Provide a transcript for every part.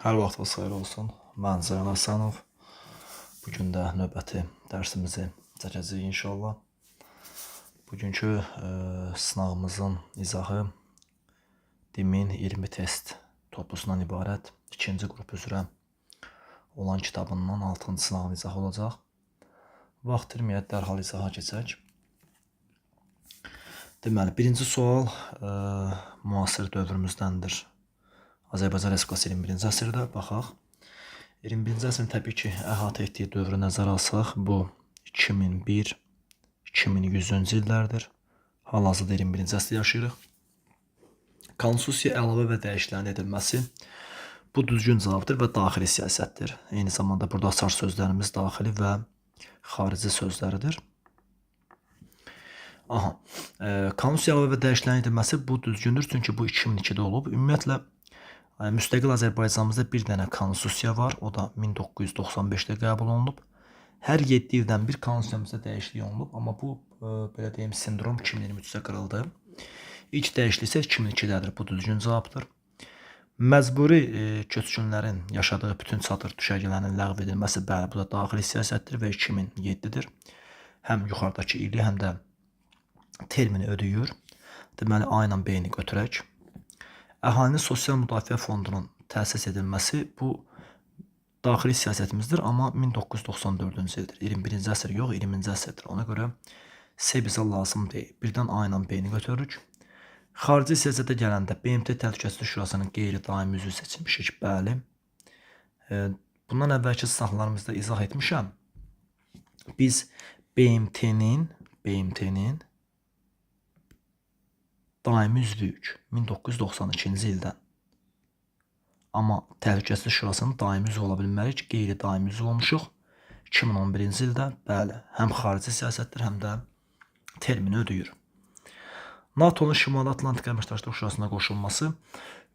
Hər vaxtınız xeyir olsun. Mən Zayan Həsənov. Bu gün də növbəti dərsimizi çəkəcəyik inşallah. Bugünkü sınağımızın izahı DİM-in 20 test toplusundan ibarət ikinci qrup üzrə olan kitabından 6-cı sınağın izahı olacaq. Vaxt itirməyək, dərhal izaha keçək. Deməli, birinci sual müasir dövrümüzdəndir. Azərbaycan Respublikası 21-ci əsrdə baxaq. 21-ci əsrin təbii ki, əhatə etdiyi dövrü nəzərə alsaq, bu 2001 2100-cü illərdir. Hal-hazırda 21-ci əsrdə yaşayırıq. Konstitusiya əlavə və dəyişikliklərin edilməsi bu düzgün cavabdır və daxili siyasətdir. Eyni zamanda burada açar sözlərimiz daxili və xarici sözləridir. Aha. Konstitusiya əlavə və dəyişikliklərin edilməsi bu düzgündür, çünki bu 2002-də olub. Ümumiyyətlə müstəqil Azərbaycanımızda bir dənə konstitusiya var, o da 1995-də qəbul olunub. Hər 7 ildən bir konstitusiyamızda dəyişiklik olunub, amma bu belə deyim sindrom 2023-də qırıldı. İlk dəyişiklik isə 2002-dədir. Bu düzgün cavabdır. Məcburi köçkünlərin yaşadığı bütün çadır düşərgələrinin ləğv edilməsi, bəli, bu da daxili siyasətdir və 2007-dir. Həm yuxarıdakı ili, həm də termini ödəyir. Deməli, A ilə B-ni götürək. Əhalinin Sosial Müdafiə Fondunun təsis edilməsi bu daxili siyasətimizdir, amma 1994-cü ildir. 21-ci əsr yox, 20-ci əsrdir. Ona görə C bizə lazım deyil. Birdən A ilə B-ni götürürük. Xarici siyasətə gələndə BMT Təhlükəsizlik Şurasının qeyri-daimi üzvü seçilmişik. Bəli. Bundan əvvəlki sınaqlarımızda izah etmişəm. Biz BMT-nin daimi üzvüyük 1992-ci ildən. Amma Təhlükəsizlik Şurasının daimi üzvü ola bilmərik, qeyri-daimi üzv olmuşuq. 2011-ci ildə, bəli, həm xarici siyasətdir, həm də termini ödəyir. NATO-nun Şimali Atlantika Əməkdaşlıq Şurasına qoşulması.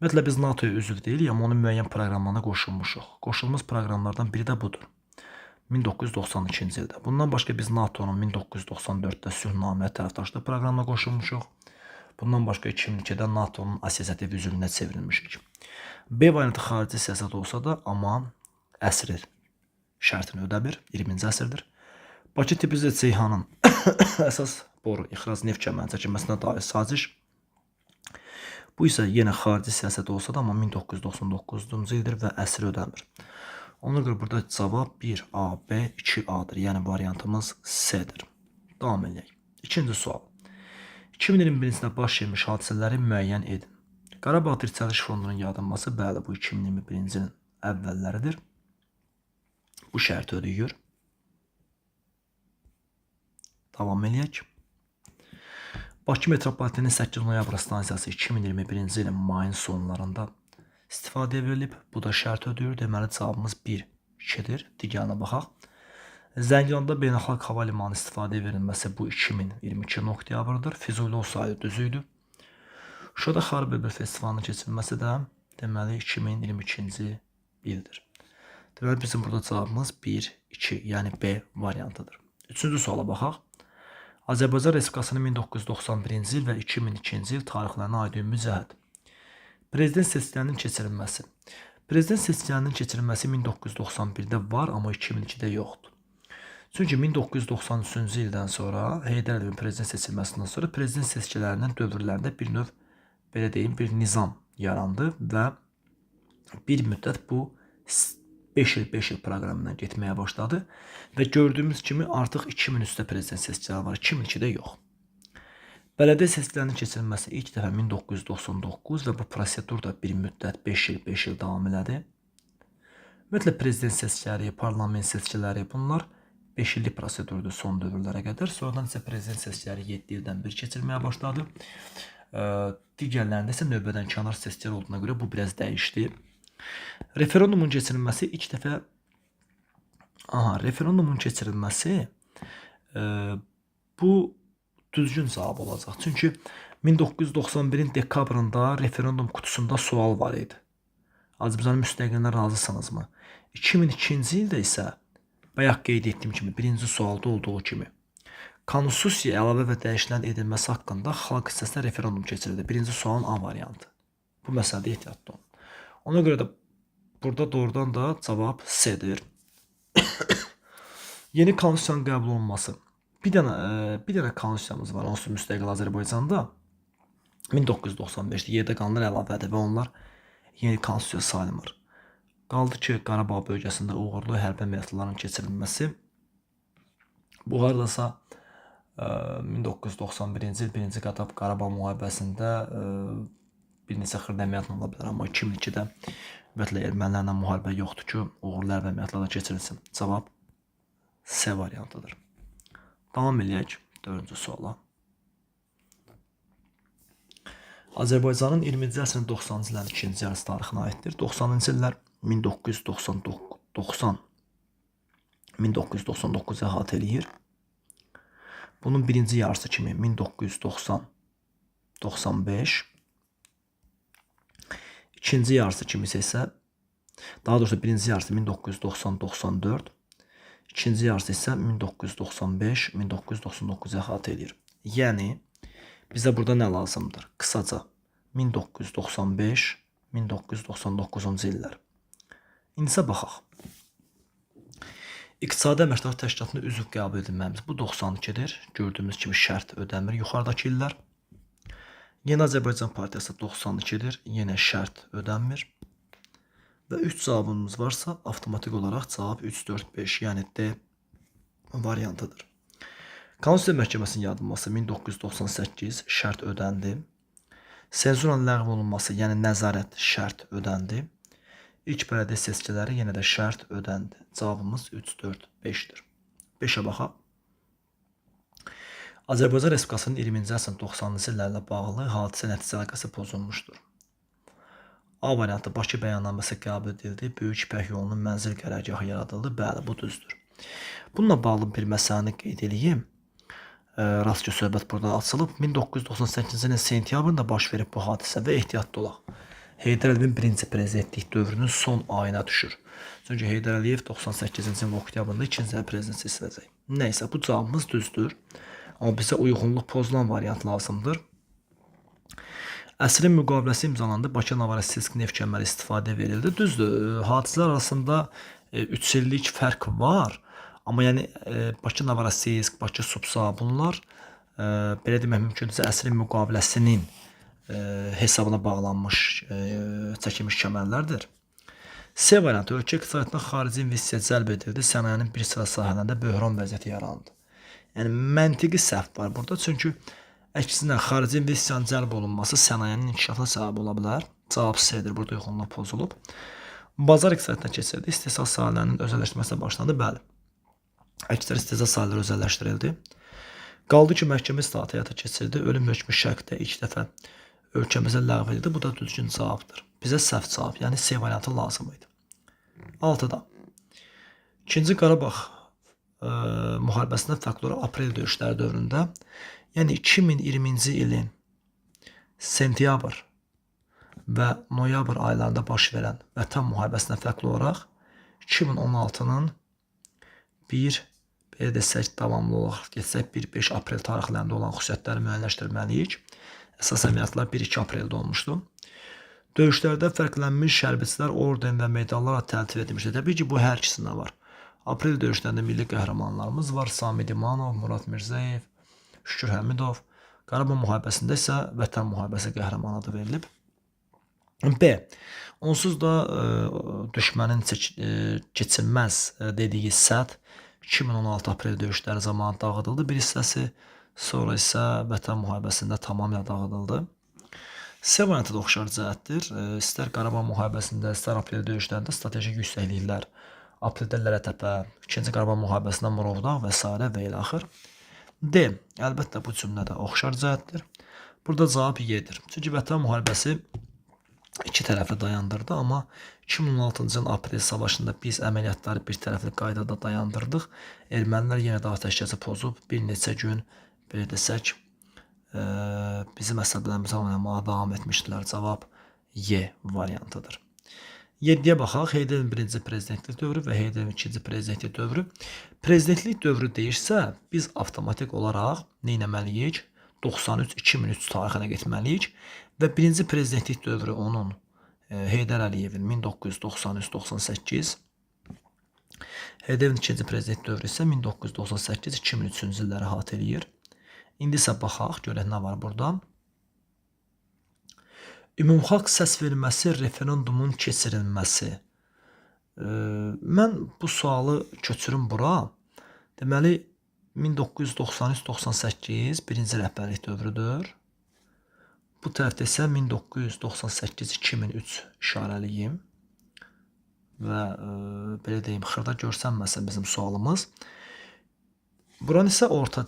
Ümumiyyətlə biz NATO-ya üzv deyilik, amma onun müəyyən proqramlarına qoşulmuşuq. Qoşulmuş proqramlardan biri də budur. 1992-ci ildə. Bundan başqa biz NATO-nun 1994-də sülhnaməyə tərəfdaşlıq proqramına qoşulmuşuq. Bundan başqa 2002-də NATO-nun assosiativ üzvünə çevrilmişik. B variantı xarici siyasət olsa da, amma əsr şərtini ödəmir, 20-ci əsrdir. Bakı Tbilisi Ceyhanın əsas boru ixrac neft kəmərinin çəkilməsinə dair saziş. Bu isə yenə xarici siyasət olsa da, amma 1999-cu ildir və əsr ödəmir. Ona görə burada cavab 1A, B, 2A-dır. Yəni variantımız C-dir. Davam edək. İkinci sual. 2021-ci ildə baş vermiş hadisələri müəyyən edin. Qarabağ Dirçəliş Fondunun yaradılması, bəli, bu 2021-ci ilin əvvəlləridir. Bu şərti ödəyir. Davam eləyək. Bakı metropoliteninin 8 noyabr stansiyası 2021-ci ilin mayın sonlarında istifadəyə verilib. Bu da şərt ödəyir. Deməli cavabımız 1, 2-dir. Digərinə baxaq. Zəngilanda beynəlxalq hava limanı istifadəyə verilməsi bu 2022 oktyabrdır. Füzuli olsaydı düz idi. Şuşada Xarı Bülbül festivalının keçirilməsi də deməli 2022-ci ildir. Deməli bizim burada cavabımız 1, 2, yəni B variantıdır. Üçüncü suala baxaq. Azərbaycan Respublikasının 1991-ci il və 2002-ci il tarixlərinə aid ümumi cəhət. Prezident seçkilərinin keçirilməsi. Prezident seçkilərinin keçirilməsi 1991-də var, amma 2002-də yoxdur. Çünki 1993-cü ildən sonra Heydər Əliyevin prezident seçilməsindən sonra prezident seçkilərinin dövrlərində bir növ belə deyim, bir nizam yarandı və bir müddət bu 5 il 5 il proqramından getməyə başladı və gördüyümüz kimi artıq 2003-də prezident seçkiləri var, 2002-də yox. Bələdiyyə seçkilərinin keçirilməsi ilk dəfə 1999 və bu prosedur da bir müddət 5 il 5 il davam elədi. Ümumiyyətlə prezident seçkiləri, parlament seçkiləri bunlar 5 illik prosedurdur son dövrlərə qədər. Sonradan isə prezident seçkiləri 7 ildən bir keçirilməyə başladı. Digərlərində isə növbədən kənar seçkilər olduğuna görə bu biraz dəyişdi. Referendumun keçirilməsi ilk dəfə referendumun keçirilməsi bu düzgün cavab olacaq. Çünki 1991-in dekabrında referendum qutusunda sual var idi. Azərbaycanın müstəqilliyinə razısınızmı? 2002-ci ildə isə bayaq qeyd etdiyim kimi birinci sualda olduğu kimi konstitusiya əlavə və dəyişikliklərin edilməsi haqqında xalq hissəsinə referendum keçirildi. Birinci sualın A variantı. Bu məsələdə ehtiyatlı olun. Ona görə də Burada doğrudan da cavab C-dir. Yeni konstitusiyanın qəbul olunması. Bir dənə konstitusiyamız var, onsuz müstəqil Azərbaycanda. 1995-də yerdə qalanlar əlavədir və onlar yeni konstitusiya sayılmır. Qaldı ki, Qarabağ bölgəsində uğurlu hərbi əməliyyatların keçirilməsi. Bu hardasa 1991-ci il 1-ci Qarabağ müharibəsində bir neçə xırda əməliyyatla ola bilər, amma 2002-də ümumiyyətlə ermənilərlə müharibə yoxdur ki, uğurlu hərbi əməliyyatlar da keçirilsin. Cavab C variantıdır. Davam eləyək 4-cü suala. Azərbaycanın 20-ci əsrin 90-cı illərin ikinci yarısı tarixinə aiddir. 90-cı illər 1999 əhatə eləyir. Bunun birinci yarısı kimi 1990-95, ikinci yarısı kimi isə, daha doğrusu birinci yarısı 1990-94, ikinci yarısı isə 1995-1999 əhatə eləyir. Yəni, bizə burada nə lazımdır? Qısaca 1995-1999-cu illər. İndi isə baxaq. İqtisadi Əməkdaşlıq Təşkilatına üzv qəbul edilməmiz. Bu 92-dir. Gördüyümüz kimi şərt ödənmir yuxarıdakı illər. Yeni Azərbaycan Partiyası 92-dir. Yenə şərt ödənmir. Və 3 cavabımız varsa, avtomatik olaraq cavab 3, 4, 5, yəni D variantıdır. Konstitusiya Məhkəməsinin yaradılması 1998 şərt ödəndi. Senzuranın ləğv olunması, yəni nəzarət şərt ödəndi. İlk bələdiyyə seçkiləri yenə də şərt ödəndi. Cavabımız 3, 4, 5-dir. 5-ə baxaq. Azərbaycan Respublikasının 20-ci əsrin 90-cı illərlə bağlı hadisə nəticə əlaqəsi pozulmuşdur. A variantı Bakı bəyannaməsi qəbul edildi. Böyük İpək yolunun mənzil qərargahı yaradıldı. Bəli, bu düzdür. Bununla bağlı bir məsələni qeyd eləyim. Rastki söhbət burada açılıb. 1998-ci ilin sentyabrında baş verib bu hadisə və ehtiyatlı olaq. Heydər Əliyevin birinci prezidentlik dövrünün son ayına düşür. Çünki Heydər Əliyev 98-ci ilin oktyabrında ikinci prezident seçiləcək. Nəysə, bu cavabımız düzdür. Amma bizə uyğunluq pozulan variant lazımdır. Əsrin müqaviləsi imzalandı. Bakı-Novorossiysk neft kəməri istifadə verildi. Düzdür, hadisələr arasında 3 illik fərq var. Amma yəni Bakı-Novorossiysk, Bakı-Supsa bunlar belə demək mümkündürsə əsrin müqaviləsinin hesabına bağlanmış, çəkilmiş kəmərlərdir. C variantı ölkə iqtisadiyyatına xarici investisiya cəlb edildi. Sənayenin bir sıra sahələrində böhran vəziyyəti yarandı. Yəni məntiqi səhv var burada. Çünki əksinə xarici investisiyanın cəlb olunması sənayenin inkişafına səbəb ola bilər. Cavab C-dir. Burada uyğunluq pozulub. Bazar iqtisadiyyatına keçirildi. İstehsal sahələrinin özəlləşdirməsinə başlandı. Bəli. Əksər istehsal sahələri özəlləşdirildi. Qaldı ki, məhkəmə islahatı həyata keçirildi. Ölüm hökmü şərqdə ilk dəfə ölkəmizə ləğv edildi. Bu da düzgün cavabdır. Bizə səhv cavab, yəni C variantı lazım idi. 6-da. İkinci Qarabağ müharibəsində fərqli olaraq aprel döyüşləri dövründə, yəni 2020-ci ilin sentyabr və noyabr aylarında baş verən Vətən müharibəsinə fərqli olaraq 2016-nın bir, belə desək, davamlı olaraq getsək 1-5 aprel tarixlərində olan xüsusiyyətləri müəyyənləşdirməliyik. Əsas əməliyyatlar 1-2 apreldə olmuşdu. Döyüşlərdə fərqlənmiş hərbiçilər orden və medallarla təltif edilmişdir. Təbii ki, bu hər ikisində var. Aprel döyüşlərində milli qəhrəmanlarımız var. Samid İmanov, Murad Mirzəyev, Şükür Həmidov. Qarabağ müharibəsində isə Vətən müharibəsi qəhrəmanı adı verilib. B. Onsuz da düşmənin keçilməz dediyi sədd 2016 aprel döyüşləri zamanı dağıdıldı bir hissəsi, sonra isə Vətən müharibəsində tamamilə dağıdıldı. C variantı da oxşar cəhətdir. İstər Qarabağ müharibəsində, istər aprel döyüşlərində strateji yüksəkliklər, apreldə Lələtəpə, 2-ci Qarabağ müharibəsində Murovdağ və s. və ilə axır. D. Əlbəttə bu cümlə də oxşar cəhətdir. Burada cavab Y-dir. Çünki Vətən müharibəsi iki tərəfli dayandırdı, amma 2016-cı ilin aprel savaşında biz əməliyyatları bir tərəfli qaydada dayandırdıq. Ermənilər yenə də atəşkəsi pozub bir neçə gün, belə desək, bizim əsəblərimizə oynamağa davam etmişdilər. Cavab Y variantıdır. 7-yə baxaq. Heydər Əliyevin birinci prezidentlik dövrü və Heydər Əliyevin ikinci prezidentlik dövrü. Prezidentlik dövrü deyirsə, biz avtomatik olaraq nə etməliyik? 93-2003 tarixinə getməliyik və birinci prezidentlik dövrü onun Heydər Əliyevin 1993-98. Heydərin ikinci prezident dövrü isə 1998-2003-cü illəri əhatə eləyir. İndi isə baxaq, görək nə var burada. Ümumxalq səs verməsi referendumun keçirilməsi. Mən bu sualı köçürüm bura. Deməli, 1993-98 birinci rəhbərlik dövrüdür. Bu tərəfdə isə 1998-2003 işarəliyim. Və belə deyim, xırda görsənməsə bizim sualımız. Buranı isə orta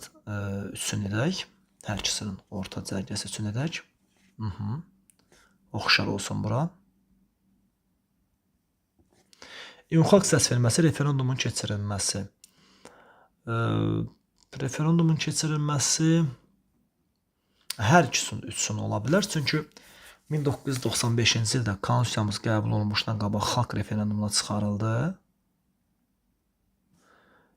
üçün edək. Hər ikisinin orta cərgəsi üçün edək. Oxşar olsun bura. Ümumxalq səs verməsi referendumun keçirilməsi. Referendumun keçirilməsi hər ikisinin üçün ola bilər. Çünki 1995-ci ildə konstitusiyamız qəbul olunmuşdan qabaq xalq referendumuna çıxarıldı.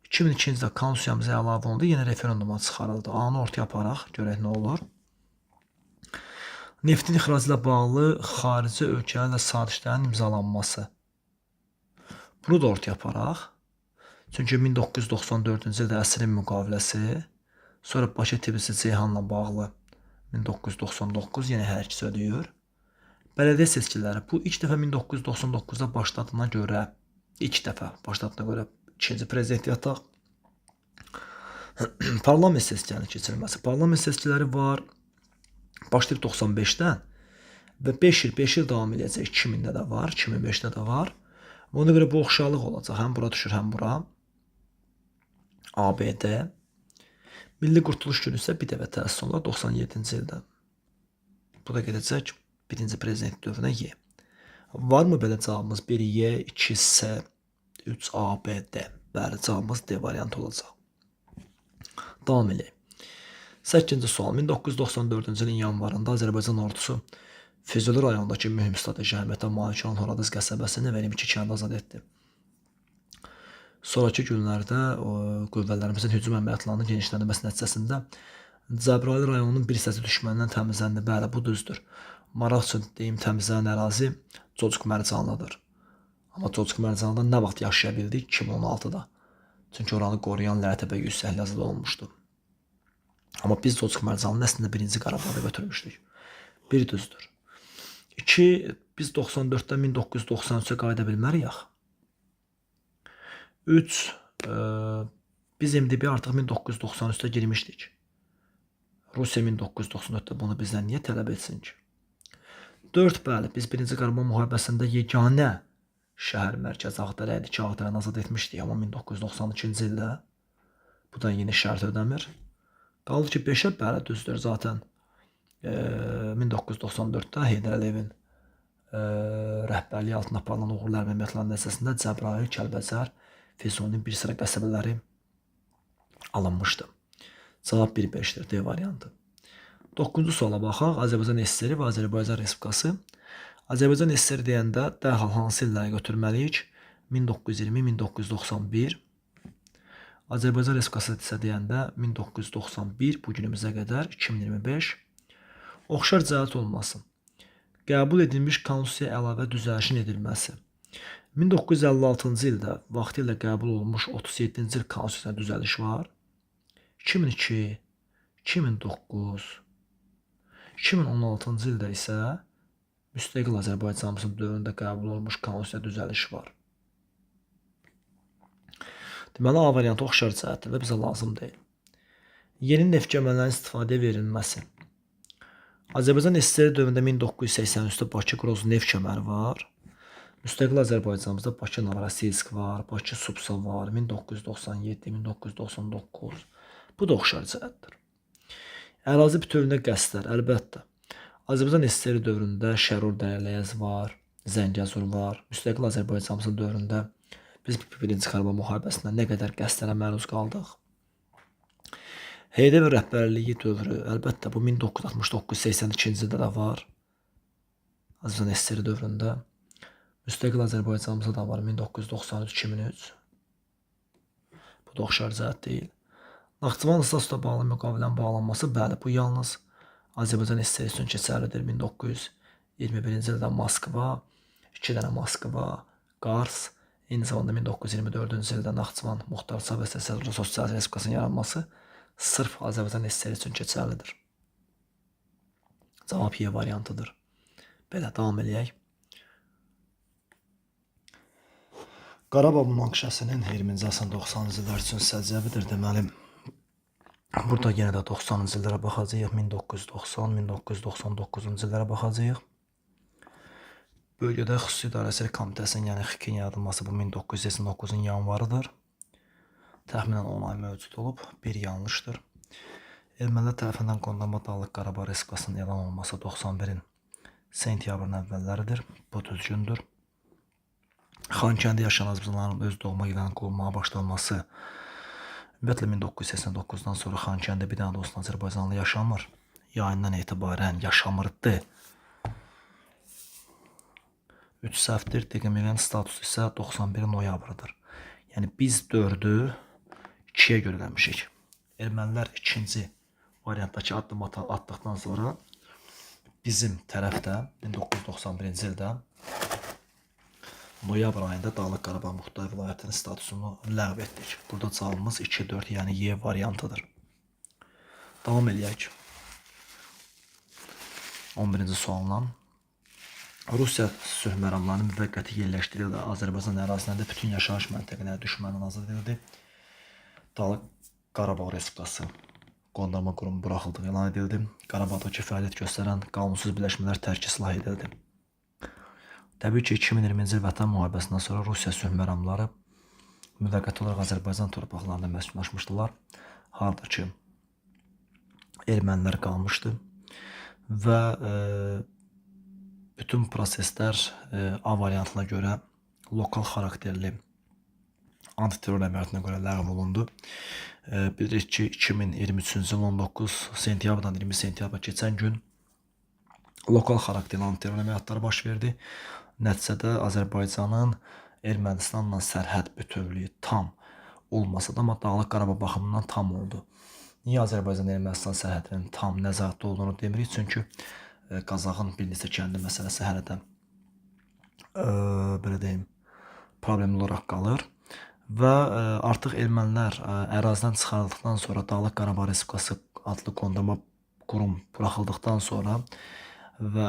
2002-ci ildə konstitusiyamıza əlavə olundu, yenə referenduma çıxarıldı. A-nı ortaya aparaq, görək nə olur. Neftin ixracı ilə bağlı xarici ölkələrlə sazişlərin imzalanması. Bunu da ortaya aparaq. Çünki 1994-cü ildə əsrin müqaviləsi, sonra Bakı-Tbilisi-Ceyhanla bağlı 1999 yenə hər ikisi ödəyir. Bələdiyyə seçkiləri bu ilk dəfə 1999-da başladığına görə, ilk dəfə başladığına görə ikinci prezident yataq. Parlament seçkilərinin keçirilməsi. Parlament seçkiləri var. Başlayıb 95-dən və 5 il, 5 il davam eləyəcək. 2000-də də var, 2005-də də var. Ona görə bu oxşarlıq olacaq. Həm bura düşür, həm bura. ABD. Milli Qurtuluş Günü isə bir dəfə təsis olunur 97-ci ildə. Bu da gedəcək birinci prezident dövrünə Y. Varmı belə cavabımız? 1 Y, 2 S, 3 A, B, D. Bəli, cavabımız D variantı olacaq. Davam eləyək. 8-ci sual. 1994-cü ilin yanvarında Azərbaycan ordusu Füzuli rayonundakı mühüm strateji əhəmiyyətə malik olan Horadız qəsəbəsini və 22 kəndi azad etdi. Sonrakı günlərdə qüvvələrimizin hücum əməliyyatlarının genişləndirilməsi nəticəsində Cəbrayıl rayonunun bir hissəsi düşməndən təmizləndi. Bəli, bu düzdür. Maraq üçün deyim, təmizlənən ərazi Cocuq Mərcanlıdır. Amma Cocuq Mərcanlıda nə vaxt yaşaya bildik? 2016-da. Çünki oranı qoruyan Lələtəpə yüksəkli azad olunmuşdu. Amma biz Cocuq Mərcanlını əslində birinci Qarabağda götürmüşdük. Bir düzdür. İki, biz 94-dən 1993-ə qayıda bilmərik axı. 3, biz MDB artıq 1993-də girmişdik. Rusiya 1994-də bunu bizdən niyə tələb etsin ki? 4, bəli, biz Birinci Qarabağ müharibəsində yeganə şəhər mərkəzi Ağdərə idi ki, Ağdərəni azad etmişdik, amma 1992-ci ildə bu da yeni şərt ödəmir. Qaldı ki, 5-ə, bəli, düzdür, zaten 1994-də Heydər Əliyevin rəhbərliyi altında aparılan uğurlu hərbi əməliyyatların nəticəsində Cəbrayıl, Kəlbəcər, Füzulinin bir sıra qəsəbələri alınmışdı. Cavab 1-5-dir, D variantı. 9-cu suala baxaq. Azərbaycan SSR və Azərbaycan Respublikası. Azərbaycan SSR deyəndə dərhal hansı illəri götürməliyik? 1920, 1991. Azərbaycan Respublikası isə deyəndə 1991 bu günümüzə qədər 2025. Oxşar cəhət olmasın. Qəbul edilmiş konstitusiyaya əlavə düzəlişin edilməsi. 1956-cı ildə vaxtilə qəbul olunmuş 37-ci il konstitusiyasına düzəliş var. 2002, 2009, 2016-cı ildə isə müstəqil Azərbaycanımızın dövründə qəbul olunmuş konstitusiya düzəliş var. Deməli, A variantı oxşar cəhətdir və bizə lazım deyil. Yeni neft gəmilərinin istifadəyə verilməsi. Azərbaycan SSR dövründə 1983-də Bakı-Qroz neft kəməri var. Müstəqil Azərbaycanımızda Bakı-Novorossiysk var, Bakı-Supsa var, 1997, 1999. Bu da oxşar cəhətdir. Ərazi bütövlüyünə qəsdlər, əlbəttə. Azərbaycan SSR dövründə Şərur Dərələyəz var, Zəngəzur var. Müstəqil Azərbaycanımızın dövründə biz Birinci Qarabağ müharibəsində nə qədər qəsdlərə məruz qaldıq. Heydər rəhbərliyi dövrü, əlbəttə bu 1969-82-ci ildə də var. Azərbaycan SSR dövründə. Müstəqil Azərbaycanımızda da var 1993-2003. Bu da oxşar cəhət deyil. Naxçıvan statusuna bağlı müqavilənin bağlanması, bəli, bu yalnız Azərbaycan SSR üçün keçərlidir. 1921-ci ildə Moskva, 2 dənə Moskva, Qars, eyni zamanda 1924-cü ildə Naxçıvan Muxtar Sovet Sosialist Respublikasının yaranması sırf Azərbaycan SSR üçün keçərlidir. Cavab Y variantıdır. Belə davam eləyək. Qarabağ münaqişəsinin 20-ci əsrin 90-cı illər üçün səciyyəvidir. Deməli, burada yenə də 90-cı illərə baxacağıq. 1990-1999-cu illərə baxacağıq. Bölgədə Xüsusi İdarəçilik Komitəsinin, yəni XİK-in yaradılması bu 1989-un yanvarıdır. Təxminən 10 ay mövcud olub. Bir yanlışdır. Ermənilər tərəfindən Qondarma Dağlıq Qarabağ Respublikasının elan olunması 91-in sentyabrın əvvəlləridir. Bu düzgündür. Xankəndi yaşayan azərbaycanlıların öz doğma yerlərinin qurulmağa başlanması. Ümumiyyətlə 1989-dan sonra Xankəndə bir dənə də olsun azərbaycanlı yaşamır. Yayından etibarən yaşamırdı. 3 səhvdir. DQMV-nin statusu isə 91 noyabrıdır. Yəni biz 4-ü 2-yə görə eləmişik. Ermənilər ikinci variantdakı addımı atdıqdan sonra bizim tərəfdə 1991-ci ildə noyabr ayında Dağlıq Qarabağ Muxtar Vilayətinin statusunu ləğv etdik. Burada cavabımız 2-4, yəni Y variantıdır. Davam eləyək. 11-ci sualla. Rusiya sülh məramlarının müvəqqəti yerləşdirildi. Azərbaycan ərazisində bütün yaşayış məntəqələri düşməndən azad edildi. Dağlıq Qarabağ Respublikası qondarma qurumu buraxıldığı elan edildi. Qarabağdakı fəaliyyət göstərən qanunsuz birləşmələr tərki silah edildi. Təbii ki, 2020-ci il Vətən müharibəsindən sonra Rusiya sülh məramları müvəqqəti olaraq Azərbaycan torpaqlarında məskunlaşmışdılar. Harda ki, ermənilər qalmışdı və bütün proseslər A variantına görə lokal xarakterli antiterror əməliyyatına görə ləğv olundu. Bilirik ki, 2023-cü il 19 sentyabrdan 20 sentyabra keçən gün lokal xarakterli antiterror əməliyyatları baş verdi. Nəticədə Azərbaycanın Ermənistanla sərhəd bütövlüyü tam olmasa da, amma Dağlıq Qarabağ baxımından tam oldu. Niyə Azərbaycan Ermənistan sərhədinin tam nəzarətdə olduğunu demirik? Çünki Qazaxın bir neçə kəndi məsələsi hələ də belə deyim, problemli olaraq qalır. Və artıq ermənilər ərazidən çıxarıldıqdan sonra Dağlıq Qarabağ Respublikası adlı qondarma qurum buraxıldıqdan sonra və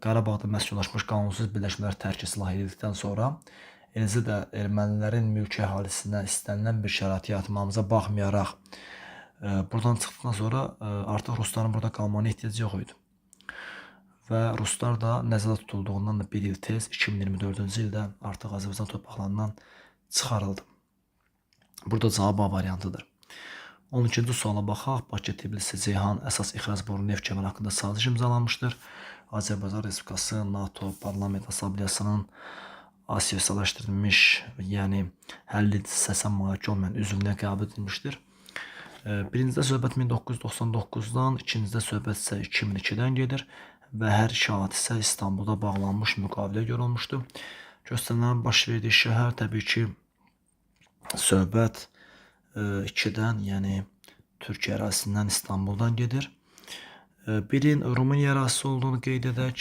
Qarabağda məskunlaşmış qanunsuz birləşmələr tərki silah edildikdən sonra, eləcə də ermənilərin mülki əhalisinə istənilən bir şərait yaratmamıza baxmayaraq, buradan çıxdıqdan sonra artıq rusların burada qalmağına ehtiyacı yox idi. Və ruslar da nəzərdə tutulduğundan da bir il tez 2024-cü ildə artıq Azərbaycan torpaqlarından çıxarıldı. Burada cavab A variantıdır. 12-ci suala baxaq. Bakı-Tbilisi-Ceyhan əsas ixrac boru neft kəməri haqqında saziş imzalanmışdır. Azərbaycan Respublikası NATO Parlament Assambleyasının asosiallaşdırılmış, yəni həll edici səsə malik olmayan üzvlüyünə qəbul edilmişdir. Birincidə söhbət 1999-dan, ikincidə söhbət isə 2002-dən gedir və hər iki hadisə İstanbulda bağlanmış müqavilə görə olmuşdu. Göstərilən baş verdiyi şəhər təbii ki, söhbət 2-dən, yəni Türkiyə ərazisindən İstanbuldan gedir. Birin Rumıniya ərazisi olduğunu qeyd edək.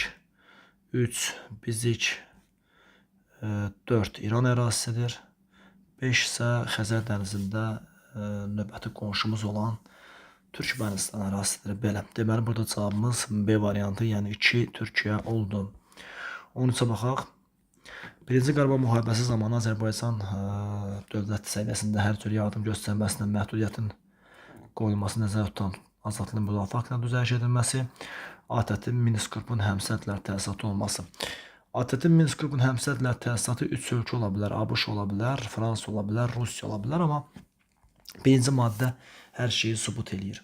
3 bizik, 4 İran ərazisidir. 5 isə Xəzər dənizində növbəti qonşumuz olan Türkmənistan ərazisidir. Belə. Deməli, burada cavabımız B variantı, yəni 2 Türkiyə oldu. 13-ə baxaq. Birinci Qarabağ müharibəsi zamanı Azərbaycan dövlət səviyyəsində hər cür yardım göstərməsinə məhdudiyyətin qoyulması nəzərdə tutan Azadlığın müdafiə haqqında düzəliş edilməsi, ATƏT-in Minsk qrupun həmsədlər təsisatı olması. ATƏT-in Minsk qrupun həmsədlər təsisatı 3 ölkə ola bilər, ABŞ ola bilər, Fransa ola bilər, Rusiya ola bilər, amma birinci maddə hər şeyi sübut eləyir.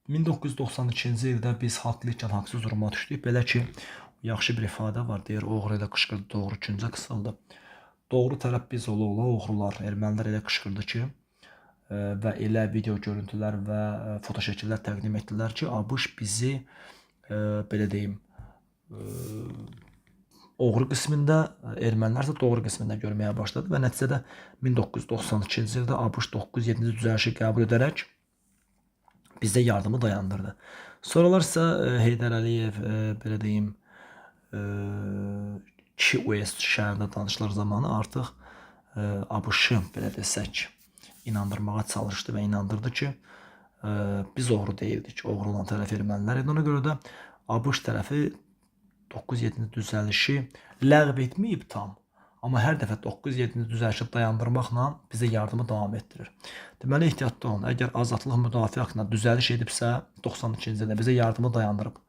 1992-ci ildə biz haqlı ikən haqsız duruma düşdük. Belə ki, yaxşı bir ifadə var, deyir, oğru elə qışqırdı, doğru küncə qısıldı. Doğru tərəf biz ola-ola oğrular, ermənilər elə qışqırdı ki, və elə video görüntülər və fotoşəkillər təqdim etdilər ki, ABŞ bizi, belə deyim, oğru qismində, ermənilər isə doğru qismində görməyə başladı və nəticədə 1992-ci ildə ABŞ 907-ci düzəlişi qəbul edərək bizdə yardımı dayandırdı. Sonralar isə Heydər Əliyev, belə deyim, Key West şəhərində danışıqlar zamanı artıq ABŞ-ı, belə desək, inandırmağa çalışdı və inandırdı ki, biz oğru deyildik, oğru olan tərəf ermənilər idi. Ona görə də ABŞ tərəfi 9-7-ci düzəlişi ləğv etməyib tam, amma hər dəfə 9-7-ci düzəlişi dayandırmaqla bizə yardımı davam etdirir. Deməli, ehtiyatlı olun. Əgər azadlıq müdafiə haqqında düzəliş edibsə, 92-ci ildə bizə yardımı dayandırıb.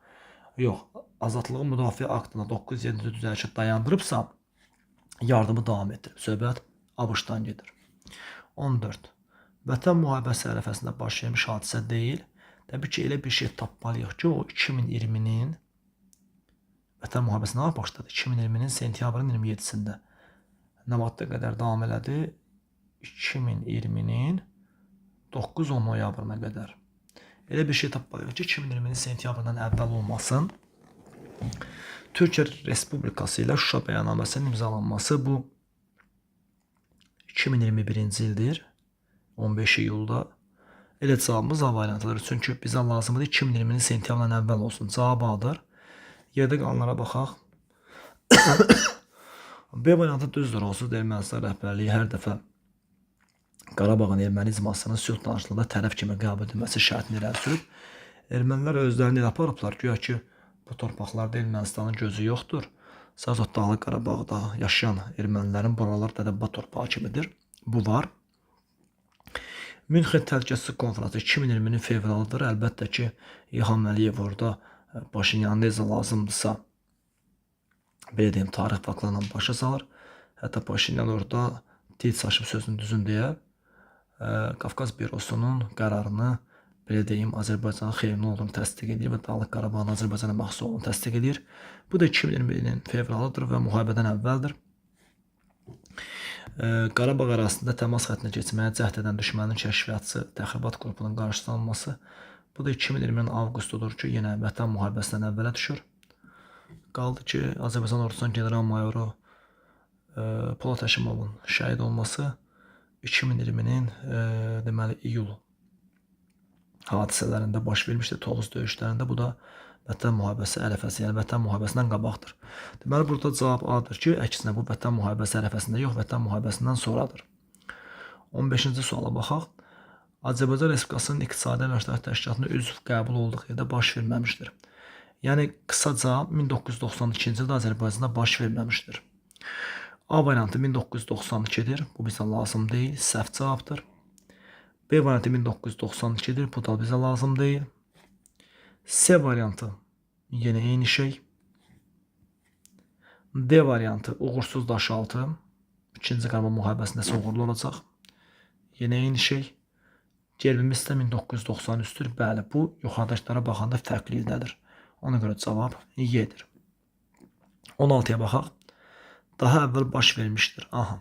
Yox, azadlığı müdafiə aktında 9-7-ci düzəlişi dayandırıbsa, yardımı davam etdirib. Söhbət ABŞ-dan gedir. 14. Vətən müharibəsi ərəfəsində baş vermiş hadisə deyil. Təbii ki, elə bir şey tapmalıyıq ki, o 2020-nin Vətən müharibəsi nə vaxt başladı? 2020-nin sentyabrın 27-sində. Nə vaxta qədər davam elədi? 2020-nin 9-10 noyabrına qədər. Elə bir şey tapmalıyıq ki, 2020-nin sentyabrından əvvəl olmasın. Türkiyə Respublikası ilə Şuşa bəyannaməsinin imzalanması bu 2021-ci ildir. 15 iyulda. Elə cavabımız A variantıdır. Çünki bizə lazımdır 2020-nin sentyabrından əvvəl olsun. Cavab A-dır. Yerdə qalanlara baxaq. B variantı düzdür. Onsuz da Ermənistan rəhbərliyi hər dəfə Qarabağın erməni icmasının sülh danışıqlarında tərəf kimi qəbul edilməsi şərtini irəli sürüb. Ermənilər özlərini elə aparıblar, güya ki, bu torpaqlarda Ermənistanın gözü yoxdur. Sadəcə Dağlıq Qarabağda yaşayan ermənilərin buralar dədə-baba torpağı kimidir. Bu var. Münxen Təhlükəsizlik Konfransı 2020-nin fevralıdır. Əlbəttə ki, İlham Əliyev orada Paşinyan necə lazımdırsa, belə deyim, tarix faktlarla başa salır. Hətta Paşinyan orada dil saçıb sözünü düzün deyə Qafqaz Bürosunun qərarını, belə deyim, Azərbaycanın xeyrinə olduğunu təsdiq edir və Dağlıq Qarabağın Azərbaycana məxsus olduğunu təsdiq edir. Bu da 2021-in fevralıdır və müharibədən əvvəldir. Qarabağ ərazisində təmas xəttinə keçməyə cəhd edən düşmənin kəşfiyyatçı təxribat qrupunun qarşısının alınması. Bu da 2020-nin avqustudur ki, yenə vətən müharibəsindən əvvələ düşür. Qaldı ki, Azərbaycan ordusunun general-mayoru Polad Həşimovun şəhid olması 2020-nin deməli iyul hadisələrində baş vermişdi, Tovuz döyüşlərində. Bu da vətən müharibəsi ərəfəsi, yəni vətən müharibəsindən qabaqdır. Deməli, burada cavab A-dır ki, əksinə bu vətən müharibəsi ərəfəsində yox, vətən müharibəsindən sonradır. 15-ci suala baxaq. Azərbaycan Respublikasının İqtisadi Əməkdaşlıq Təşkilatına üzv qəbul olduğu ildə baş verməmişdir. Yəni, qısaca 1992-ci ildə Azərbaycanda baş verməmişdir. A variantı 1992-dir. Bu bizə lazım deyil. Səhv cavabdır. B variantı 1992-dir. Bu da bizə lazım deyil. C variantı yenə eyni şey. D variantı uğursuz daşaltı. İkinci Qarabağ müharibəsində isə uğurlu olacaq. Yenə eyni şey. Gerbimiz isə 1993-dür. Bəli, bu yuxarıdakılara baxanda fərqli ildədir. Ona görə cavab Y-dir. 16-ya baxaq. Daha əvvəl baş vermişdir. Aha.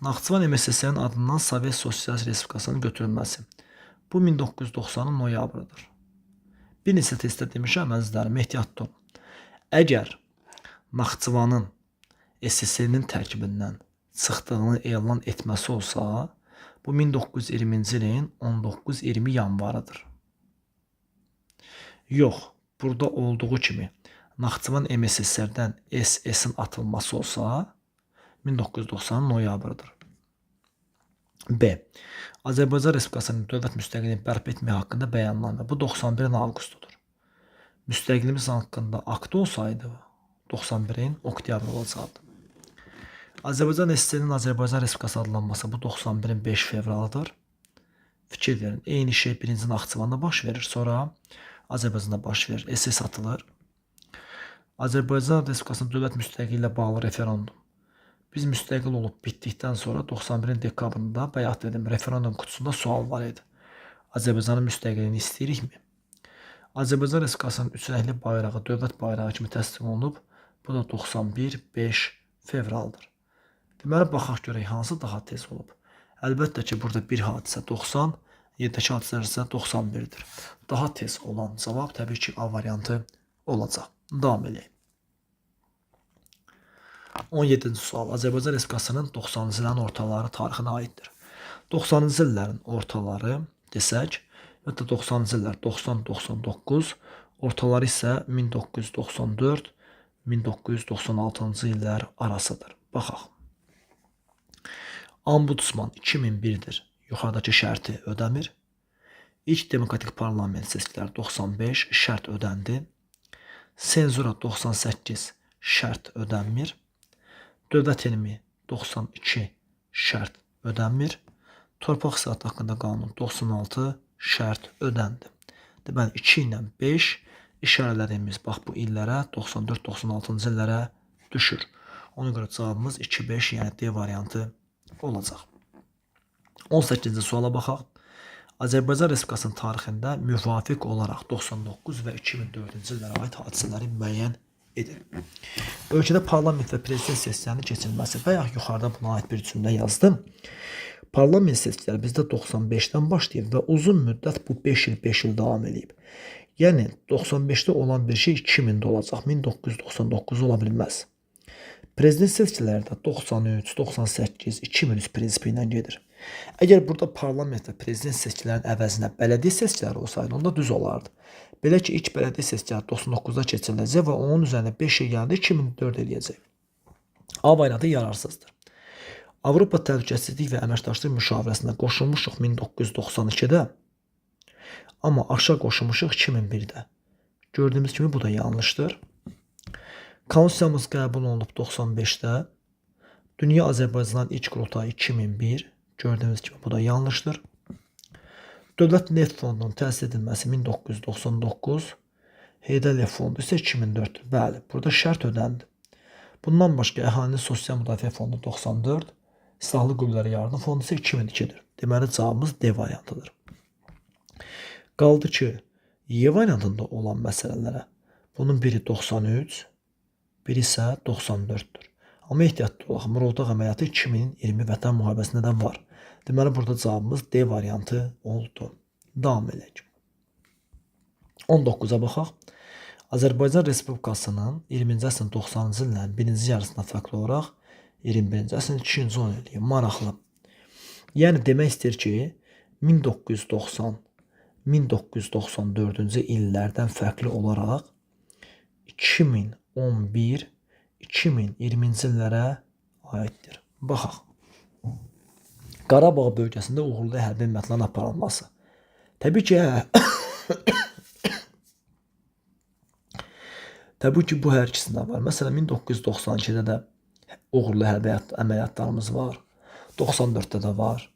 Naxçıvan MSSR-nin adından Sovet Sosialist Respublikasının götürülməsi. Bu 1990-ın noyabrıdır. Bir neçə testdə demişəm, əzizlərim, ehtiyatlı olun. Əgər Naxçıvanın SSR-nin tərkibindən çıxdığını elan etməsi olsa, bu 1920-ci ilin 19-20 yanvarıdır. Yox, burada olduğu kimi Naxçıvan MSSR-dən SS-in atılması olsa, 1990 noyabrıdır. B. Azərbaycan Respublikasının dövlət müstəqilliyini bərpa etmək haqqında bəyannamə. Bu 91-in avqustudur. Müstəqilliyimiz haqqında akt olsaydı 91-in oktyabr olacaqdı. Azərbaycan SSR-nin Azərbaycan Respublikası adlanması bu 91-in 5 fevralıdır. Fikir verin, eyni şey birinci Naxçıvanda baş verir, sonra Azərbaycanda baş verir. SS atılır. Azərbaycan Respublikasının dövlət müstəqilliyi ilə bağlı referendum. Biz müstəqil olub bitdikdən sonra 91-in dekabrında, bayaq dedim, referendum qutusunda sual var idi. Azərbaycanın müstəqilliyini istəyirikmi? Azərbaycan Respublikasının üç rəngli bayrağı dövlət bayrağı kimi təsdiq olunub. Bu da 91-5 fevraldır. Deməli, baxaq görək hansı daha tez olub. Əlbəttə ki, burada bir hadisə 90, yerdəki hadisələr isə 91-dir. Daha tez olan cavab təbii ki, A variantı olacaq. Davam eləyək. 17-ci sual Azərbaycan Respublikasının 90-cı illərin ortaları tarixinə aiddir. 90-cı illərin ortaları desək, və 90-cı illər 90-99, Ortaları isə 1994-1996-cı illər arasıdır. Baxaq. Ombudsman 2001-dir. Yuxarıdakı şərti ödəmir. İlk demokratik parlament seçkiləri 95, şərt ödəndi. Senzura 98, şərt ödənmir. Dövlət elmi 92, şərt ödənmir. Torpaq islahatı haqqında qanun 96, şərt ödəndi. Deməli 2 ilə 5 işarələrimiz bax bu illərə 94-96-cı illərə düşür. Ona görə cavabımız 2, 5, yəni D variantı olacaq. 18-ci suala baxaq. Azərbaycan Respublikasının tarixində müvafiq olaraq 99 və 2004-cü illərə aid hadisələri müəyyən edin. Ölkədə parlament və prezident seçkilərinin keçirilməsi. Bayaq yuxarıda buna aid bir cümlə yazdım. Parlament seçkiləri bizdə 95-dən başlayıb və uzun müddət bu 5 il 5 il davam eləyib. Yəni 95-də olan bir şey 2000-də olacaq, 1999-da ola bilməz. Prezident seçkiləri də 93, 98, 2003 prinsipi ilə gedir. Əgər burada parlament və prezident seçkilərinin əvəzinə bələdiyyə seçkiləri olsaydı, onda düz olardı. Belə ki, ilk bələdiyyə seçkiləri 99-da keçiriləcək və onun üzərinə 5 il gələndə 2004 eləyəcək. A variantı yararsızdır. Avropa Təhlükəsizlik və Əməkdaşlıq Müşavirəsinə qoşulmuşuq 1992-də, amma AŞ-a qoşulmuşuq 2001-də. Gördüyümüz kimi bu da yanlışdır. Konstitusiyamız qəbul olunub 95-də. Dünya Azərbaycanın ilk qurultayı 2001. Gördüyünüz kimi bu da yanlışdır. Dövlət Neft Fondunun təsis edilməsi 1999, Heydər Əliyev Fondu isə 2004-dür. Bəli, burada şərt ödəndi. Bundan başqa Əhalinin Sosial Müdafiə Fondu 94, Silahlı Qüvvələrə Yardım Fondu isə 2002-dir. Deməli cavabımız D variantıdır. Qaldı ki, Y variantında olan məsələlərə. Bunun biri 93, biri isə 94-dür. Amma ehtiyatlı olaq. Murovdağ əməliyyatı 2020 Vətən müharibəsində də var. Deməli burada cavabımız D variantı oldu. Davam eləyək. 19-a baxaq. Azərbaycan Respublikasının 20-ci əsrin 90-cı illərin birinci yarısından fərqli olaraq 21-ci əsrin ikinci 10 illiyi maraqlı. Yəni demək istəyir ki, 1990-1994-cü illərdən fərqli olaraq 2011-2020-ci illərə aiddir. Baxaq. Qarabağ bölgəsində uğurlu hərbi əməliyyatların aparılması. Təbii ki, təbii ki, bu hər ikisində var. Məsələn, 1992-də də uğurlu hərbi əməliyyatlarımız var. 94-də də var.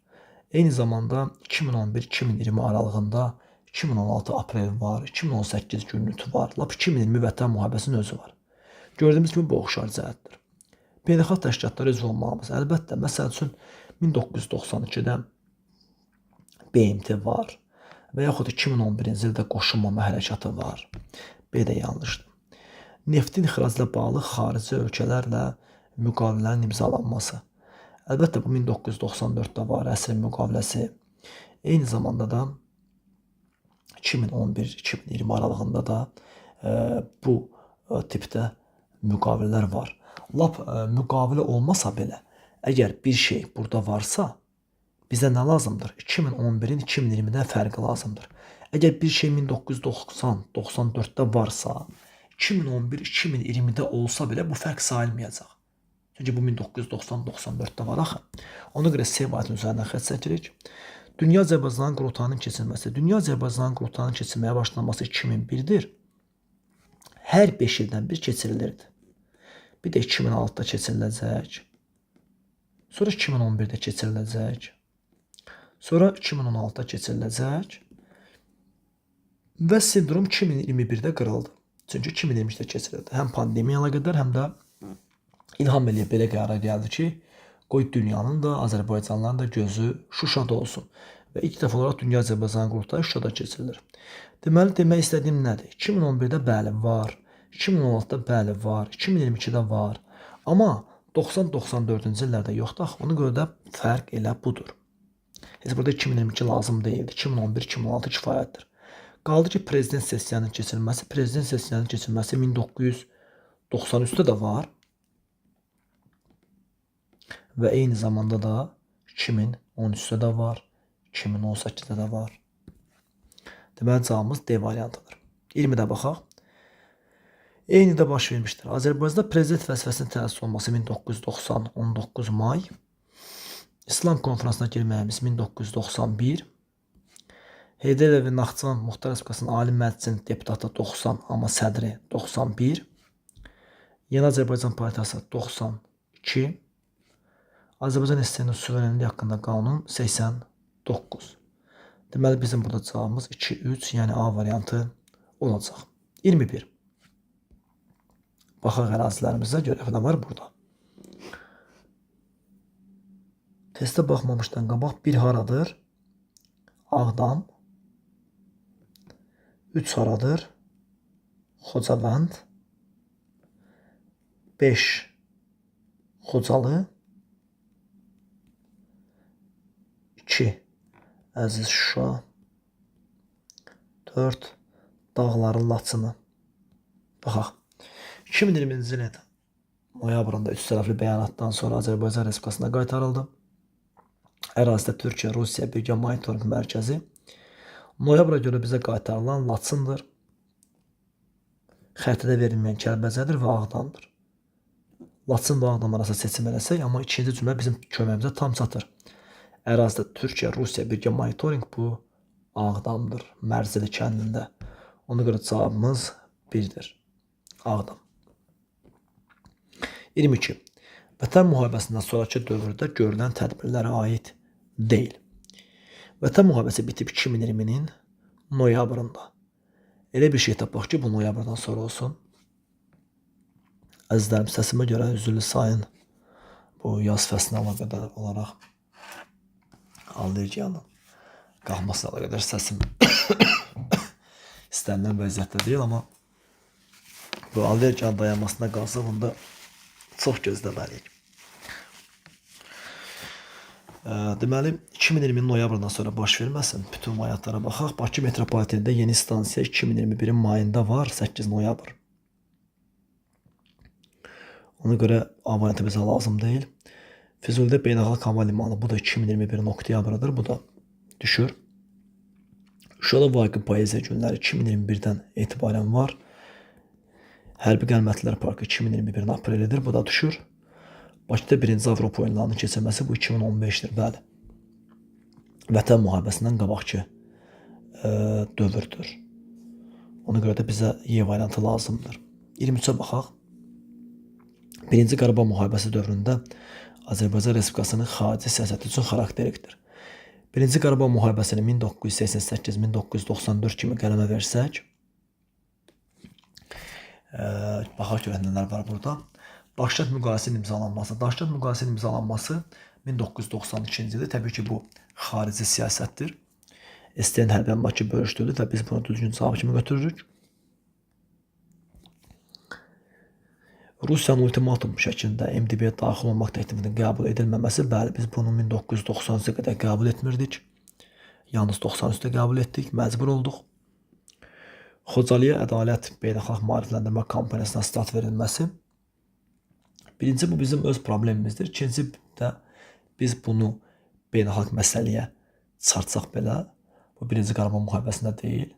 Eyni zamanda 2011-2020 aralığında 2016 aprel var, 2018 günlük var, lap 2020 Vətən müharibəsinin özü var. Gördüyümüz kimi bu oxşar cəhətdir. Beynəlxalq təşkilatlara üzv olmağımız. Əlbəttə, məsəl üçün 1992-də BMT var və yaxud 2011-ci ildə qoşulmama hərəkatı var. B də yanlışdır. Neftin ixracı ilə bağlı xarici ölkələrlə müqavilələrin imzalanması. Əlbəttə, bu 1994-də var, əsrin müqaviləsi. Eyni zamanda da 2011-2020 aralığında da bu tipdə müqavilələr var. Lap müqavilə olmasa belə, əgər bir şey burada varsa, bizə nə lazımdır? 2011-in 2020-dən fərqi lazımdır. Əgər bir şey 1990-94-də varsa, 2011-2020-də olsa belə bu fərq sayılmayacaq. Çünki bu 1990-94-də var axı. Ona görə C variantının üzərindən xətt çəkirik. Dünya Azərbaycanın qurultayının keçirilməsi. Dünya Azərbaycanın qurultayının keçirilməyə başlanması 2001-dir. Hər 5 ildən bir keçirilirdi. Bir də 2006-da keçiriləcək. Sonra 2011-də keçiriləcək. Sonra 2016-da keçiriləcək. Və sindrom 2021-də qırıldı. Çünki 2022-də keçirildi. Həm pandemiya əlaqədar, həm də İlham Əliyev belə qərara gəldi ki, qoy dünyanın da, Azərbaycanlıların da gözü Şuşada olsun. Və ilk dəfə olaraq Dünya Azərbaycan qurultayı Şuşada keçirilir. Deməli, demək istədiyim nədir? 2011-də bəli var, 2016-da bəli var, 2022-də var. Amma 90-94-cü illərdə yoxdur axı. Ona görə də fərq elə budur. Heç burada 2022 lazım deyildi. 2011-2016 kifayətdir. Qaldı ki, prezident sessiyasının keçirilməsi. Prezident sessiyasının keçirilməsi 1993-də də var. Və eyni zamanda da 2013-də də var, 2018-də də var. Deməli, cavabımız D variantıdır. 20-də baxaq. Eyni də baş vermişdir. Azərbaycanda prezident vəzifəsinin təsis olması 1990 19 may. İslam konfransına girməyimiz 1991. Heydər Əliyev Naxçıvan Muxtar Respublikasının Ali Məclisinin deputatı 90, amma sədri 91. Yeni Azərbaycan Partiyası 92. Azərbaycan SSR-nin suverenliyi haqqında qanun 89. Deməli bizim burada cavabımız 2, 3, yəni A variantı olacaq. 21. Baxaq ərazilərimizə görə nə var burada. Testə baxmamışdan qabaq 1 haradır? Ağdam. 3 haradır? Xocavənd. 5 Xocalı. 2 Əziz Şuşa. 4 Dağların Laçını. Baxaq. 2020-ci ilin noyabrında üç tərəfli bəyanatdan sonra Azərbaycan Respublikasına qaytarıldı. Ərazidə Türkiyə, Rusiya Birgə Monitorinq Mərkəzi. Noyabra görə bizə qaytarılan Laçındır. Xəritədə verilməyən Kəlbəcərdir və Ağdamdır. Laçın və Ağdam arası seçim eləsək, amma ikinci cümlə bizim köməyimizə tam çatır. Ərazidə Türkiyə, Rusiya Birgə Monitorinq bu Ağdamdır, Mərzili kəndində. Ona görə cavabımız 1-dir. Ağdam. 22. Vətən müharibəsindən sonrakı dövrdə görülən tədbirlərə aid deyil. Vətən müharibəsi bitib 2020-nin noyabrında. Elə bir şey tapaq ki, bu noyabrdan sonra olsun. Əzizlərim, səsimə görə üzürlü sayın. Bu yaz fəslinə əlaqədar olaraq allergiyanın qalxmasına əlaqədar səsim istənilən vəziyyətdə deyil, amma bu allergiyanın dayanmasına qalsa bunda çox gözləməliyik. Deməli, 2020-nin noyabrından sonra baş verməsin. Bütün variantlara baxaq. Bakı metropolitenində yeni stansiya 2021-in mayında var, 8 noyabr. Ona görə A variantı bizə lazım deyil. Füzulidə beynəlxalq hava limanı, bu da 2021-in oktyabrıdır, bu da düşür. Şuşada Vaqif Poeziya günləri 2021-dən etibarən var. Hərbi Qənimətlər Parkı 2021-in aprelidir, bu da düşür. Bakıda birinci Avropa oyunlarının keçirilməsi bu 2015-dir, bəli. Vətən müharibəsindən qabaqki dövrdür. Ona görə də bizə Y variantı lazımdır. 23-ə baxaq. Birinci Qarabağ müharibəsi dövründə Azərbaycan Respublikasının xarici siyasəti üçün xarakterikdir. Birinci Qarabağ müharibəsini 1988-1994 kimi qələmə versək, baxaq görək nələr var burada. Daşkənd müqaviləsinin imzalanması. Daşkənd müqaviləsinin imzalanması 1992-ci ildə. Təbii ki, bu xarici siyasətdir. STN hərbi Bakı bölüşdürüldü və biz bunu düzgün cavab kimi götürürük. Rusiyanın ultimatum şəklində MDB-yə daxil olmaq təklifinin qəbul edilməməsi, bəli, biz bunu 1993-ə qədər qəbul etmirdik. Yalnız 93-də qəbul etdik, məcbur olduq. Xocalıya Ədalət Beynəlxalq Maarifləndirmə kampaniyasına start verilməsi. Birinci, bu bizim öz problemimizdir. İkinci də biz bunu beynəlxalq məsələyə çartsaq belə, bu Birinci Qarabağ müharibəsində deyil.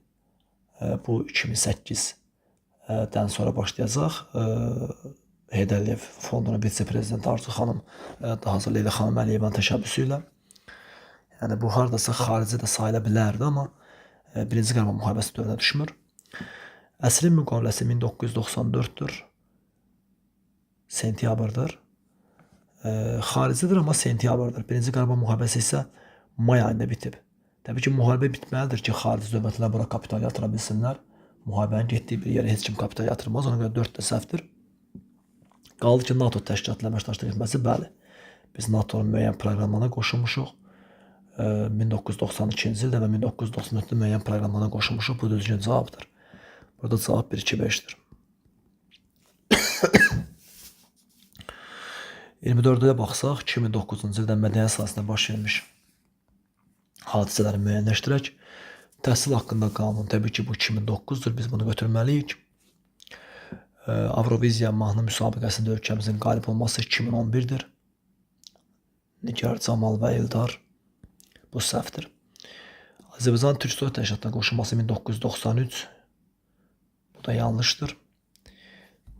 Bu 2008-dən sonra başlayacaq. Heydər Əliyev fondunun vitse-prezidenti Arzu xanım, daha sonra Leyla xanım Əliyevanın təşəbbüsü ilə. Yəni bu hardasa xarici də sayıla bilərdi, amma Birinci Qarabağ müharibəsi dövrünə düşmür. Əsrin müqaviləsi 1994-dür. Sentyabrdır. Xaricidir, amma sentyabrdır. Birinci Qarabağ müharibəsi isə may ayında bitib. Təbii ki, müharibə bitməlidir ki, xarici dövlətlər bura kapital yatıra bilsinlər. Müharibənin getdiyi bir yerə heç kim kapital yatırmaz. Ona görə 4 də səhvdir. Qaldı ki, NATO təşkilatla əməkdaşlıq etməsi, bəli. Biz NATO-nun müəyyən proqramlarına qoşulmuşuq. 1992-ci ildə və 1994-də müəyyən proqramlarına qoşulmuşuq. Bu düzgün cavabdır. Burada cavab 1, 2, 5-dir. 24-də baxsaq, 2009-cu ildə mədəniyyət sahəsində baş vermiş hadisələri müəyyənləşdirək. Təhsil haqqında qanun, təbii ki, bu 2009-dur, biz bunu götürməliyik. Avroviziya mahnı müsabiqəsində ölkəmizin qalib olması 2011-dir. Nigar Camal və Eldar, bu səhvdir. Azərbaycan Türk Soyad Təşkilatına qoşulması 1993, Bu da yanlışdır.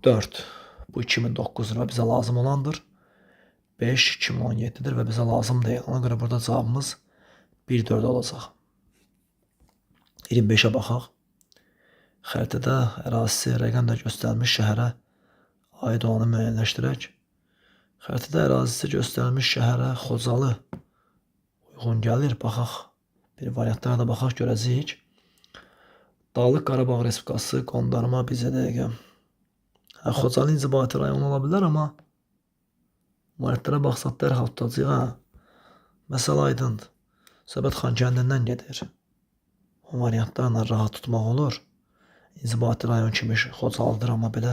4. Bu 2009-dur və bizə lazım olandır. 5 2017-dir və bizə lazım deyil. Ona görə burada cavabımız 1-4 olacaq. 25-ə baxaq. Xəritədə ərazisi rəqəmlə göstərilmiş şəhərə aid olanı müəyyənləşdirək. Xəritədə ərazisi göstərilmiş şəhərə Xocalı uyğun gəlir. Baxaq. Bir variantlara da baxaq, görəcəyik. Dağlıq Qarabağ Respublikası qondarma bizə dəqiqə. Hə, Xocalı inzibati rayonu ola bilər, amma variantlara baxsaq dərhal tutacağıq. Hə. Məsələ aydındır. Söhbət Xankəndindən gedir. O variantlarla rahat tutmaq olur. İnzibati rayon kimi Xocalıdır, amma belə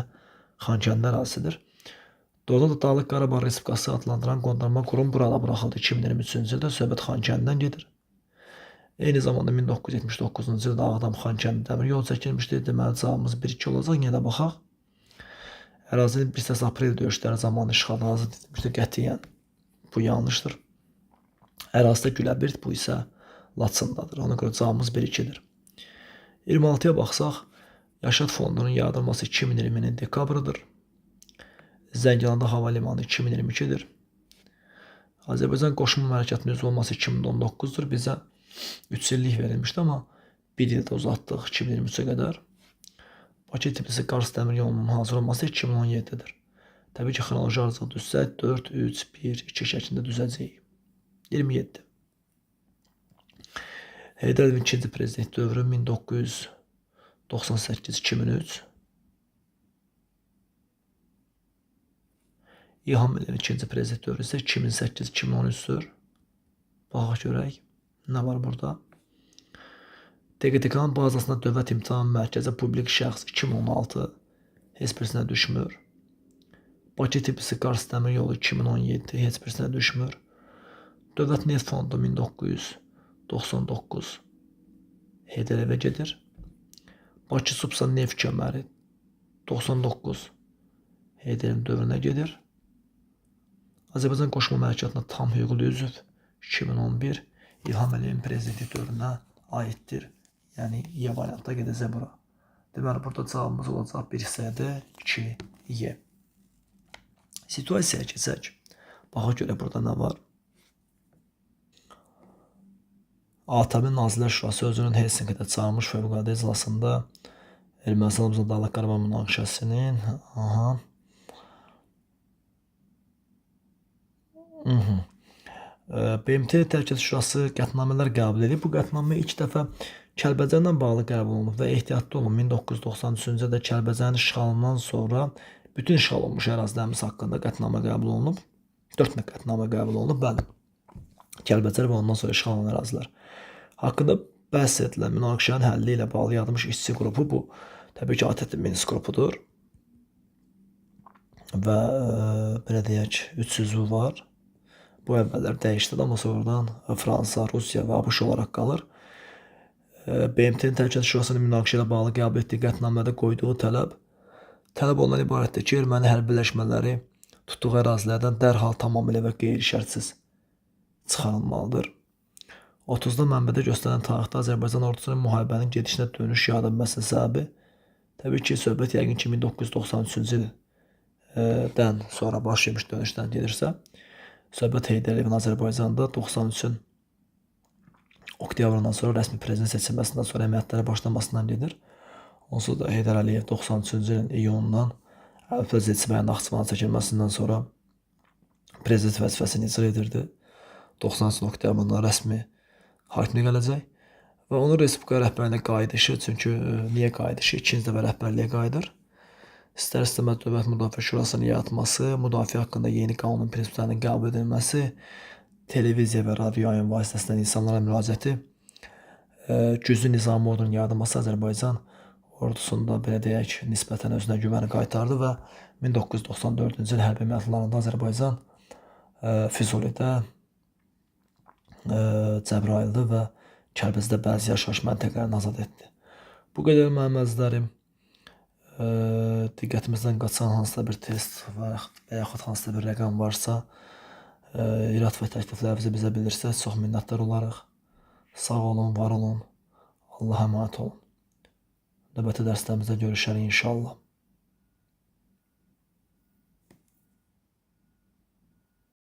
Xankəndi ərazisidir. Doğrudan da Dağlıq Qarabağ Respublikası adlandıran qondarma qurum burada buraxıldı. 2023-cü ildə söhbət Xankəndidən gedir. Eyni zamanda 1979-cu ildə Ağdam Xankəndi dəmir yol çəkilmişdi. Deməli cavabımız 1-2 olacaq. Yenə də baxaq. Ərazinin bir hissəsi aprel döyüşləri zamanı işğaldan azad edilmişdi. Qətiyyən bu yanlışdır. Ərazidə Güləbird, bu isə Laçındadır. Ona görə cavabımız 1-2-dir. 26-ya baxsaq, Yaşad Fondunun yaradılması 2020-nin dekabrıdır. Zəngilanda hava limanı 2022-dir. Azərbaycan Qoşma Hərəkatının üzv olması 2019-dur. Bizə 3 illik verilmişdi, amma 1 ildə uzatdıq 2023-ə qədər. Bakı Tbilisi Qars dəmir yolunun hazır olması 2017-dir. Təbii ki, xronoloji ardıcıl düzsək 4, 3, 1, 2 şəklində düzəcəyik. 27. Heydər Əliyevin ikinci prezident dövrü 1998-2003. İlham Əliyevin ikinci prezident dövrü isə 2008-2013-dür. Baxaq görək. Nə var burada? DQTK-nın bazasında Dövlət İmtahan Mərkəzi publik şəxs 2016 heç birisinə düşmür. Bakı Tbilisi Qars dəmir yolu 2017 heç birisinə düşmür. Dövlət Neft Fondu 1999 Heydər Əliyevə gedir. Bakı Supsa neft kəməri 99 Heydərin dövrünə gedir. Azərbaycan Qoşma Hərəkatına tam hüquqlu üzv 2011 İlham Əliyevin prezidentlik dövrünə aiddir. Yəni Y variantda gedəcək bura. Deməli burada cavabımız olacaq 1 SD 2 Y. Situasiyaya keçək. Baxaq görə burada nə var? ATƏM Nazirlər Şurası özünün Helsinkidə çağırmış fövqəladə iclasında Ermənistanla Dağlıq Qarabağ münaqişəsinin BMT Təhlükəsizlik Şurası qətnamələr qəbul edib. Bu qətnamə ilk dəfə Kəlbəcərlə bağlı qəbul olunub və ehtiyatlı olun. 1993-cü ildə Kəlbəcərin işğalından sonra bütün işğal olunmuş ərazilərimiz haqqında qətnamə qəbul olunub. 4 dənə qətnamə qəbul olunub. Bəli. Kəlbəcər və ondan sonra işğal olunan ərazilər haqqında bəhs edilən münaqişənin həlli ilə bağlı yaradılmış işçi qrupu bu təbii ki, ATƏT Minsk qrupudur. Və belə deyək, 3 üzvü var. Bu əvvəllər dəyişdi, amma sonradan Fransa, Rusiya və ABŞ olaraq qalır. BMT-nin Təhlükəsizlik Şurasının münaqişə ilə bağlı qəbul etdiyi qətnamədə qoyduğu tələb ondan ibarətdir ki, erməni hərbi birləşmələri tutduğu ərazilərdən dərhal tamamilə və qeyri-şərtsiz çıxarılmalıdır. 30-da mənbədə göstərilən tarixdə Azərbaycan ordusunun müharibənin gedişinə dönüş yarada bilməsinin səbəbi təbii ki, söhbət yəqin ki, 1993-cü ildən sonra baş vermiş dönüşdən gedirsə, söhbət Heydər Əliyevin Azərbaycanda 93-ün oktyabrından sonra rəsmi prezident seçilməsindən sonra əməliyyatlara başlamasından gedir. Onsuz da Heydər Əliyev 93-cü ilin iyunundan Əbülfəz Elçibəyin Naxçıvana çəkilməsindən sonra prezident vəzifəsini icra edirdi. 93-cü oktyabrından rəsmi hakimə gələcək və onun respublika rəhbərliyinə qayıdışı, çünki niyə qayıdışı? İkinci dəfə rəhbərliyə qayıdır. İstər-istəməz Dövlət Müdafiə Şurasının yaratması, müdafiə haqqında yeni qanunun prinsiplərinin qəbul edilməsi, televiziya və radio yayım vasitəsilə insanlara müraciəti, güclü nizami ordunun yaradılması Azərbaycan ordusunda belə deyək, nisbətən özünə güvəni qaytardı və 1994-cü il hərbi əməliyyatlarında Azərbaycan Füzulidə, Cəbrayılda və Kəlbəcərdə bəzi yaşayış məntəqələrini azad etdi. Bu qədər mənim əzizlərim. Diqqətimizdən qaçan hansısa bir test və yaxud hansısa bir rəqəm varsa, irad və təkliflərinizi bizə bildirsəz çox minnətdar olarıq. Sağ olun, var olun. Allaha əmanət olun. Növbəti dərslərimizdə görüşərik inşallah.